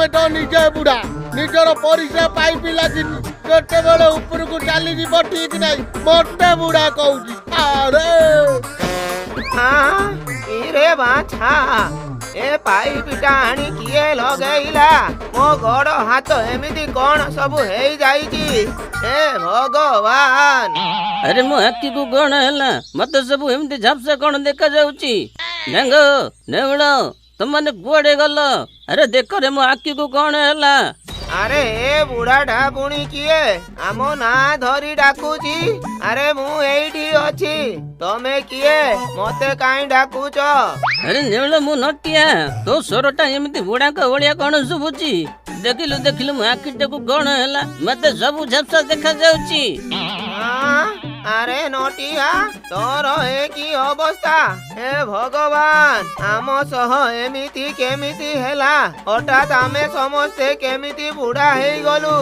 ତମେ ତ ନିଜେ ବୁଢା, ନିଜର ପରିସ୍ରା ପାଇପି ଲାଗିଛି, କେତେବେଳେ ଉପରକୁ ଚାଲିଯିବ ଠିକ ନାହିଁ। ମତେ ବୁଢା କହୁଛି। ଆରେ ଇରେ ବାଛା, ଏ ପାଇପିଟା ଆଣି କିଏ ଲଗେଇଲା? ମୋ ଗୋଡ ହାତ ଏମିତି କଣ ସବୁ ହେଇଯାଇଛି? ହେ ଭଗବାନ! ଆରେ, ମୋ ଆଖିକୁ କଣ ହେଲା? ମତେ ସବୁ ଏମିତି ଝାପ୍ସା କଣ ଦେଖାଯାଉଛି? ଢେଙ୍ଗ, ନେଉଳ, ତମମାନେ କୁଆଡେ ଗଲ? ଆରେ ଦେଖରେ, ମୋ ଆଖିକୁ କଣ ହେଲା? ଆରେ, ଏ ବୁଢାଟା ପୁଣି କିଏ ଆମ ନାଁ ଧରି ଡାକୁଛି? ଆରେ, ମୁଁ ଏଇଠି ଅଛି, ତମେ କିଏ? ମତେ କାଇଁ ଡାକୁଛ? ଆରେ ନେଉଳ, ମୁଁ ନଟିଆ। ତୋ ସ୍ୱରଟା ଏମିତି ବୁଢାଙ୍କ ଭଳିଆ କଣ ଶୁଭୁଛି? ଦେଖିଲୁ ଦେଖିଲୁ, ମୋ ଆଖିଟାକୁ କଣ ହେଲା? ମତେ ସବୁ ଝାପ୍ସା ଦେଖାଯାଉଛି। ଆଁ, ଆରେ ନଟିଆ, ତୋର ଏ କି ଅବସ୍ଥା? ହେ ଭଗବାନ, ଆମ ସହ ଏମିତି କେମିତି ହେଲା? ହଠାତ୍ ଆମେ ସମସ୍ତେ କେମିତି ବୁଢା ହେଇଗଲୁ?